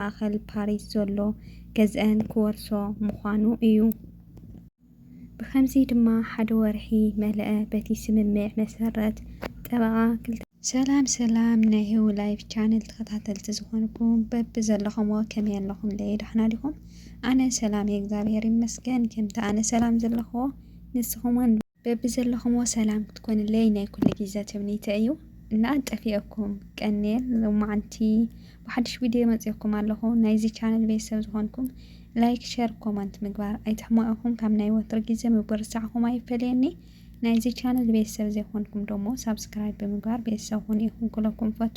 ማእኸል ፓሪስ ዘሎ ገዝአን ክወርሶ ምዃኑ እዩ። ብኸምዚ ድማ ሓደ ወርሒ መለኣ። በቲ ስምምዕ መሰረት ጠበቓ ክልተ ሰላም ሰላም ናይ ህው ላይፍ ቻነል ተኸታተልቲ ዝኾንኩም በብዘለኹምዎ ከመይ ኣለኹም? ለየ ደሕና ዲኹም? ኣነ ሰላም እየ፣ እግዚኣብሔር ይመስገን። ከምቲ ኣነ ሰላም ዘለኹዎ ንስኹም እውን በብዘለኹምዎ ሰላም ክትኮንለይ ናይ ኩሉ ግዜ ትምኒተ እዩ። እና ጠፊአኩም ቀንየ ሎማዓንቲ ብሓድሽ ቪድዮ መፅእኩም ኣለኹ። ናይዚ ቻነል ቤተሰብ ዝኾንኩም ላይክ፣ ሸር፣ ኮመንት ምግባር ኣይትሕመቑ ኢኹም። ካብ ናይ ወትሩ ግዜ ምብርሳዕኹም ኣይፈለየኒ። ናይዚ ቻነል ቤተሰብ ዘይኮንኩም ደሞ ሳብስክራይብ ብምግባር ቤተሰብ ኩኑ ኢኹም ክለኩም ፈቱ።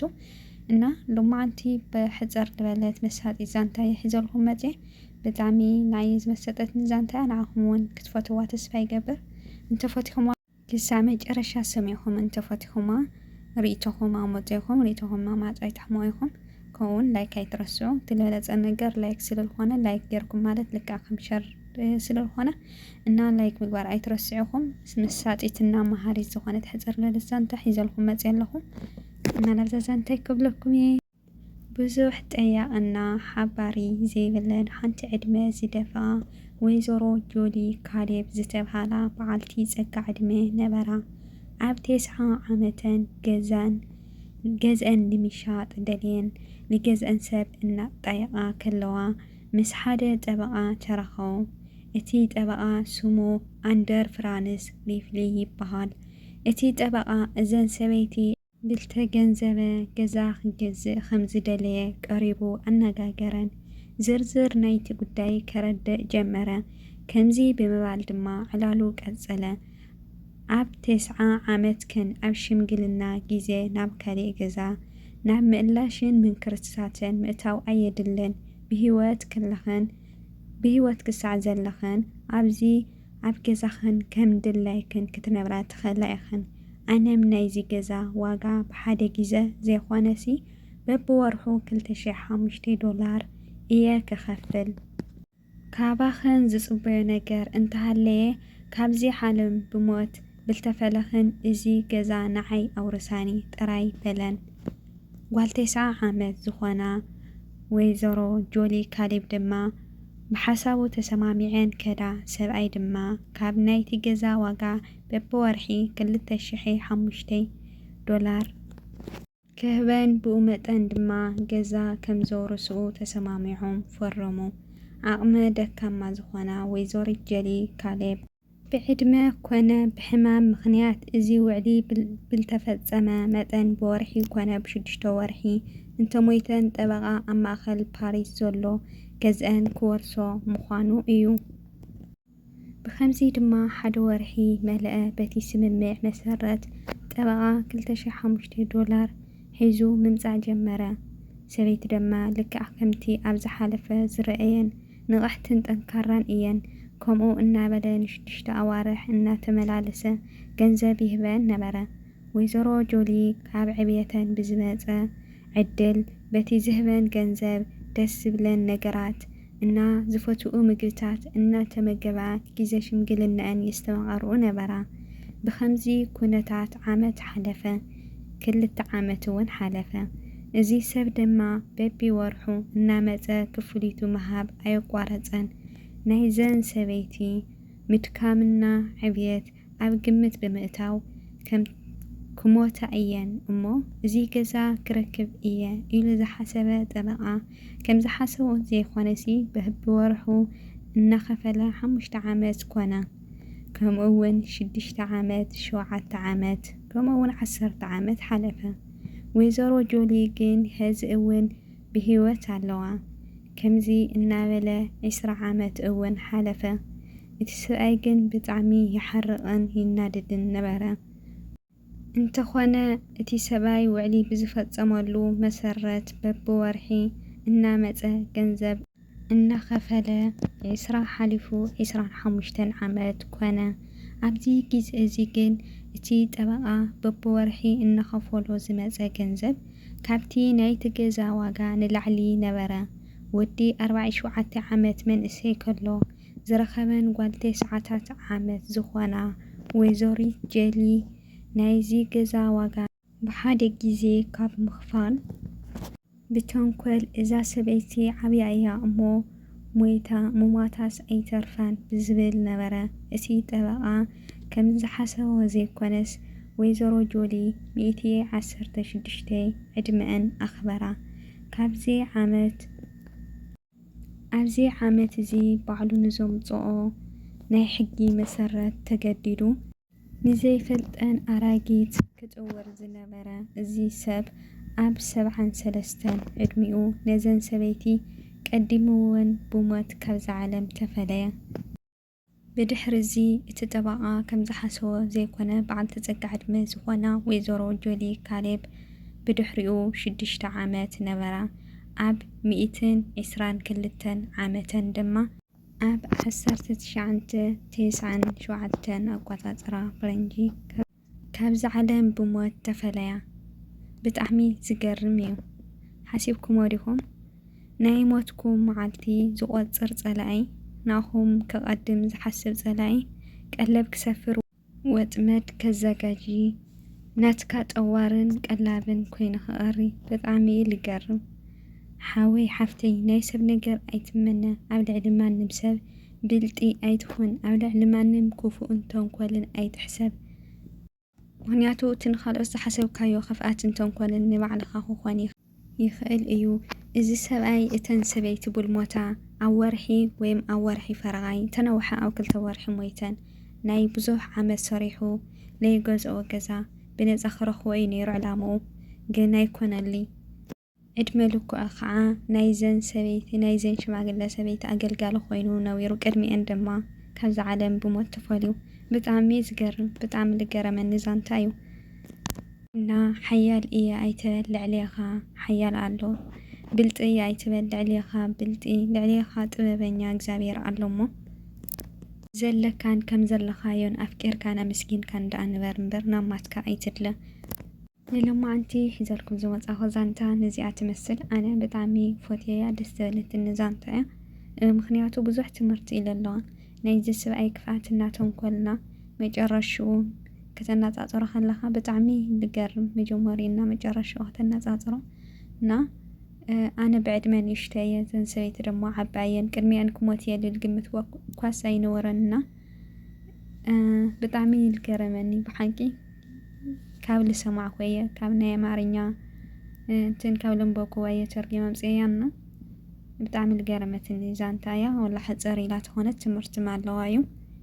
እና ሎማዓንቲ ብሕፅር ዝበለት መሳጢት ዛንታ እየ ሒዘልኩም መፅየ። ብጣዕሚ ንዓይ ዝመሰጠትኒ ዛንታ እያ፣ ንዓኹም እውን ክትፈትዋ ተስፋ ይገብር። እንተፈቲኹማ ክሳብ መጨረሻ ሰሚዕኹም እንተፈቲኹማ ርእይቶኹም ኣመፁ ኢኹም። ርእይቶኹም ማማፅ ኣይትሕመቑ ኢኹም። ከምኡውን ላይክ ኣይትረስዑ። እቲ ዝበለፀ ነገር ላይክ ስለዝኾነ ላይክ ገይርኩም ማለት ልክዕ ከም ሸር ስለዝኾነ እና ላይክ ምግባር ኣይትረስዑ ኢኹም። መሳጢትና መሃሪት ዝኾነት ሕፅር ዝበለት ዛንታ ሒዘልኩም መፅየ ኣለኹ። እና ናብዛ ዛንታይ ክብለኩም እየ። ብዙሕ ጠያቕና ሓባሪ ዘይብለን ሓንቲ ዕድመ ዝደፍኣ ወይዘሮ ጆሊ ካሌብ ዝተብሃላ በዓልቲ ጸጋ ዕድመ ነበራ። ኣብ ተስዓ ዓመተን ገዛን ገዝአን ንምሻጥ ደልየን ንገዝአን ሰብ እናጣየቓ ከለዋ ምስ ሓደ ጠበቓ ተራኸቡ። እቲ ጠበቓ ስሙ ኣንደር ፍራንስ ሊፍሊ ይበሃል። እቲ ጠበቓ እዘን ሰበይቲ ብልተገንዘበ ገዛ ክገዝእ ከም ዝደለየ ቀሪቡ ኣነጋገረን። ዝርዝር ናይቲ ጉዳይ ከረድእ ጀመረ። ከምዚ ብምባል ድማ ዕላሉ ቀጸለ። ኣብ ተስዓ ዓመትክን ኣብ ሽምግልና ግዜ ናብ ካልእ ገዛ፣ ናብ ምእላሽን ምንክርትታትን ምእታው ኣየድልን። ብህይወት ከለኽን ብህይወት ክሳዕ ዘለኽን ኣብዚ ኣብ ገዛኽን ከም ድላይክን ክትነብራ ትኽእላ ኢኽን። ኣነም ናይዚ ገዛ ዋጋ ብሓደ ግዘ ዘይኾነሲ በብወርሑ ክልተ ሽሕ ሓሙሽተ ዶላር እየ ክኸፍል። ካባኽን ዝጽበዮ ነገር እንተሃለየ ካብዚ ዓለም ብሞት ብልተፈለኽን እዚ ገዛ ንዓይ ኣውርሳኒ ጥራይ በለን። ጓል ተስዓ ዓመት ዝኾና ወይዘሮ ጆሊ ካሌብ ድማ ብሓሳቡ ተሰማሚዐን ከዳ። ሰብኣይ ድማ ካብ ናይቲ ገዛ ዋጋ በብወርሒ ክልተ ሽሕ ሓሙሽተ ዶላር ክህበን ብኡ መጠን ድማ ገዛ ከም ዘውርስኡ ተሰማሚዖም ፈረሙ። ዓቕመ ደካማ ዝኾና ወይዘሪት ጀሊ ካሌብ ብዕድመ ኮነ ብሕማም ምኽንያት እዚ ውዕሊ ብል- ብልተፈጸመ መጠን ብወርሒ ኮነ ብሽዱሽተ ወርሒ እንተሞይተን ጠበቓ ኣብ ማእኸል ፓሪስ ዘሎ ገዝአን ክወርሶ ምዃኑ እዩ። ብኸምዚ ድማ ሓደ ወርሒ መለአ። በቲ ስምምዕ መሰረት ጠበቓ ክልተ ሽሕ ሓሙሽተ ዶላር ሒዙ ምምጻእ ጀመረ። ሰበይቲ ድማ ልክዕ ከምቲ ኣብ ዝሓለፈ ዝረኣየን ንቕሕትን ጠንካራን እየን። ከምኡ እናበለ ንሽዱሽተ ኣዋርሕ እናተመላለሰ ገንዘብ ይህበን ነበረ። ወይዘሮ ጆሊ ካብ ዕብየተን ብዝመጸ ዕድል በቲ ዝህበን ገንዘብ ደስ ዝብለን ነገራት እና ዝፈትኡ ምግብታት እናተመገባ ግዜ ሽምግልናኣን የስተማቐርኡ ነበራ። ብኸምዚ ኩነታት ዓመት ሓለፈ። ክልተ ዓመት እውን ሓለፈ። እዚ ሰብ ድማ በቢ ወርሑ እናመጸ ክፍሊቱ ምሃብ ኣየቋረጸን። ናይዘን ሰበይቲ ምድካምና ዕብየት ኣብ ግምት ብምእታው ከም ክሞታ እየን እሞ እዚ ገዛ ክረክብ እየ ኢሉ ዝሓሰበ ጠበቓ ከም ዝሓሰቦ ዘይኮነሲ በብወርሑ እናኸፈለ ሓሙሽተ ዓመት ኮነ። ከምኡ እውን ሽዱሽተ ዓመት፣ ሸውዓተ ዓመት፣ ከምኡ እውን ዓሰርተ ዓመት ሓለፈ። ወይዘሮ ጆሊ ግን ሐዚ እውን ብህይወት ኣለዋ። ከምዚ እናበለ ዒስራ ዓመት እውን ሓለፈ። እቲ ሰብኣይ ግን ብጣዕሚ ይሓርቕን ይናደድን ነበረ። እንተኾነ እቲ ሰብኣይ ውዕሊ ብዝፈጸመሉ መሰረት በብወርሒ እናመጸ ገንዘብ እናኸፈለ ዒስራ ሓሊፉ ዒስራን ሓሙሽተን ዓመት ኮነ። ኣብዚ ግዜ እዚ ግን እቲ ጠበቓ በብወርሒ እናኸፈሎ ዝመጸ ገንዘብ ካብቲ ናይቲ ገዛ ዋጋ ንላዕሊ ነበረ። ወዲ ኣርባዕተ ሸውዓተ ዓመት መንእሰይ ከሎ ዝረኸበን ጓል ተስዓታት ዓመት ዝኾና ወይዘሪት ጀሊ ናይዚ ገዛ ዋጋ ብሓደ ግዜ ካብ ምኽፋል ብተንኮል እዛ ሰበይቲ ዓብያ እያ እሞ ሞይታ ምሟታስ ኣይተርፋን ብዝብል ነበረ። እቲ ጠበቓ ከም ዝሓሰቦ ዘይኮነስ ወይዘሮ ጆሊ ሚእቲ ዓሰርተ ሽዱሽተ ዕድመኣን ኣኽበራ። ካብዚ ዓመት ኣብዚ ዓመት እዚ ባዕሉ ንዘምጽኦ ናይ ሕጊ መሰረት ተገዲዱ ንዘይፈልጠን ኣራጊት ክጽውር ዝነበረ እዚ ሰብ ኣብ ሰብዓን ሰለስተን ዕድሚኡ ነዘን ሰበይቲ ቀዲሙ እውን ብሞት ካብዛ ዓለም ተፈለየ። ብድሕሪ እዚ እቲ ጠበቓ ከም ዝሓሰቦ ዘይኮነ በዓልቲ ጸጋ ዕድመ ዝኾና ወይዘሮ ጆሊ ካሌብ ብድሕሪኡ ሽዱሽተ ዓመት ነበራ። ኣብ ሚእትን ዕስራን ክልተን ዓመተን ድማ ኣብ ዓሰርተ ትሽዓተ ተስዓን ሸውዓተን ኣቆጻጽራ ፈረንጂ ካብዛ ዓለም ብሞት ተፈለያ። ብጣዕሚ ዝገርም እዩ። ሓሲብኩሞ ዲኹም? ናይ ሞትኩም መዓልቲ ዝቖጽር ጸላኢ፣ ናኹም ከቐድም ዝሓስብ ጸላኢ፣ ቀለብ ክሰፍር ወጥመድ ከዘጋጂ ናትካ ጠዋርን ቀላብን ኮይኑ ክቐሪ ብጣዕሚ እዩ ልገርም። ሓወይ ሓፍተይ ናይ ሰብ ነገር ኣይትመነ፣ ኣብ ልዕሊ ማንም ሰብ ብልጢ ኣይትኹን፣ ኣብ ልዕሊ ማንም ክፉእን ተንኮልን ኣይትሕሰብ። ምኽንያቱ እቲ ንኻልኦት ዝሓሰብካዮ ክፍኣትን ተንኮልን ንባዕልኻ ክኾን ይኽ- ይኽእል እዩ። እዚ ሰብኣይ እተን ሰበይቲ ቡልሞታ ኣብ ወርሒ ወይም ኣብ ወርሒ ፈረቓይ እንተነውሐ ኣብ ክልተ ወርሒ ሞይተን ናይ ብዙሕ ዓመት ሰሪሑ ለይገዝኦ ገዛ ብነጻ ክረኽቦ እዩ ነይሩ ዕላምኡ፣ ግን ኣይኮነሊ። ዕድመ ልክዑ ከዓ ናይዘን ሰበይቲ ናይዘን ሽማግለ ሰበይቲ ኣገልጋሊ ኮይኑ ነዊሩ ቅድሚኤን ድማ ካብዛ ዓለም ብሞት ተፈልዩ። ብጣዕሚ ዝገርም ብጣዕሚ ልገረመኒ ዛንታ እዩ። እና ሓያል እየ ኣይትበል ልዕሌኻ ሓያል ኣሎ። ብልጢ እየ ኣይትበል ልዕሌኻ ብልጢ ልዕሌኻ ጥበበኛ እግዚኣብሔር ኣሎ እሞ ዘለካን ከም ዘለኻዮን ኣፍቂርካን ኣመስጊንካን ደኣ ንበር እምበር ናብ ማትካ ኣይትድለ። ንሎማዓንቲ ሒዘልኩም ዝመጻኹ ዛንታ ነዚኣ ትመስል። ኣነ ብጣዕሚ ፎትየያ ደስ ዝበለትኒ ዛንታ እያ። ምኽንያቱ ብዙሕ ትምህርቲ ኢለ ኣለዋ። ናይዚ ስብኣይ ክፍኣትና ተንኮልና መጨረሽኡ ከተነጻጽሮ ከለኻ ብጣዕሚ ልገርም መጀመሪኡ እና መጨረሽኡ ከተነጻጽሮ እና ኣነ ብዕድመ ንእሽተይ እየ፣ እዘን ሰበይቲ ደሞ ዓባይ እየን። ቅድሚአን ክሞት እየ ልብል ግምት ኳስ ኣይነበረን እና ብጣዕሚ ልገረመኒ ብሓቂ። ካብ ልሰማዕኮ እየ ካብ ናይ ኣማርኛ እንትን ካብ ለንበብኩዋ እየ ተርጊመ ኣምፅኤያ እና ብጣዕሚ ልገረመትኒ ዛንታ እያ። ወላ ሕፅር ኢላ ተኾነት ትምህርትም ኣለዋ እዩ።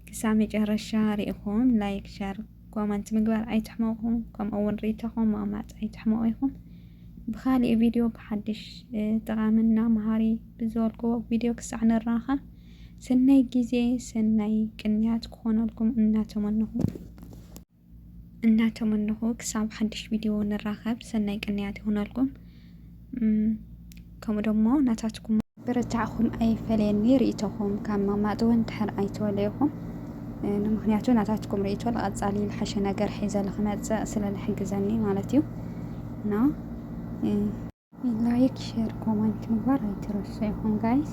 ክሳብ መጨረሻ ሪኢኹም ላይክ ሸር ኮመንት ምግባር ኣይትሕመቑ። ከምኡ እውን ሪኢቶኹም ምቕማጥ ኣይትሕመቑ ኢኹም። ብኻሊእ ቪድዮ ብሓድሽ ጠቓምና መሃሪ ብዝበልክዎ ቪድዮ ክሳዕ ንራኸብ ሰናይ ግዜ ሰናይ ቅንያት ክኾነልኩም እናተመነኹ እናተመነኹ ክሳብ ሓድሽ ቪድዮ ንራኸብ ሰናይ ቅንያት ይኹነልኩም። ከምኡ ደሞ ናታትኩም በረታዕኹም ኣይፈለየኒ ርእይቶኹም ካብ ምቕማጥ እውን ድሕር ኣይትበሉ ኢኹም። ንምኽንያቱ ናታትኩም ርእይቶ ንቐጻሊ ዝሓሸ ነገር ሒዘ ንክመጽእ ስለ ዝሕግዘኒ ማለት እዩ። እና ላይክ ሸር ኮመንት ምግባር ኣይትረሱ ኢኹም ጋይስ።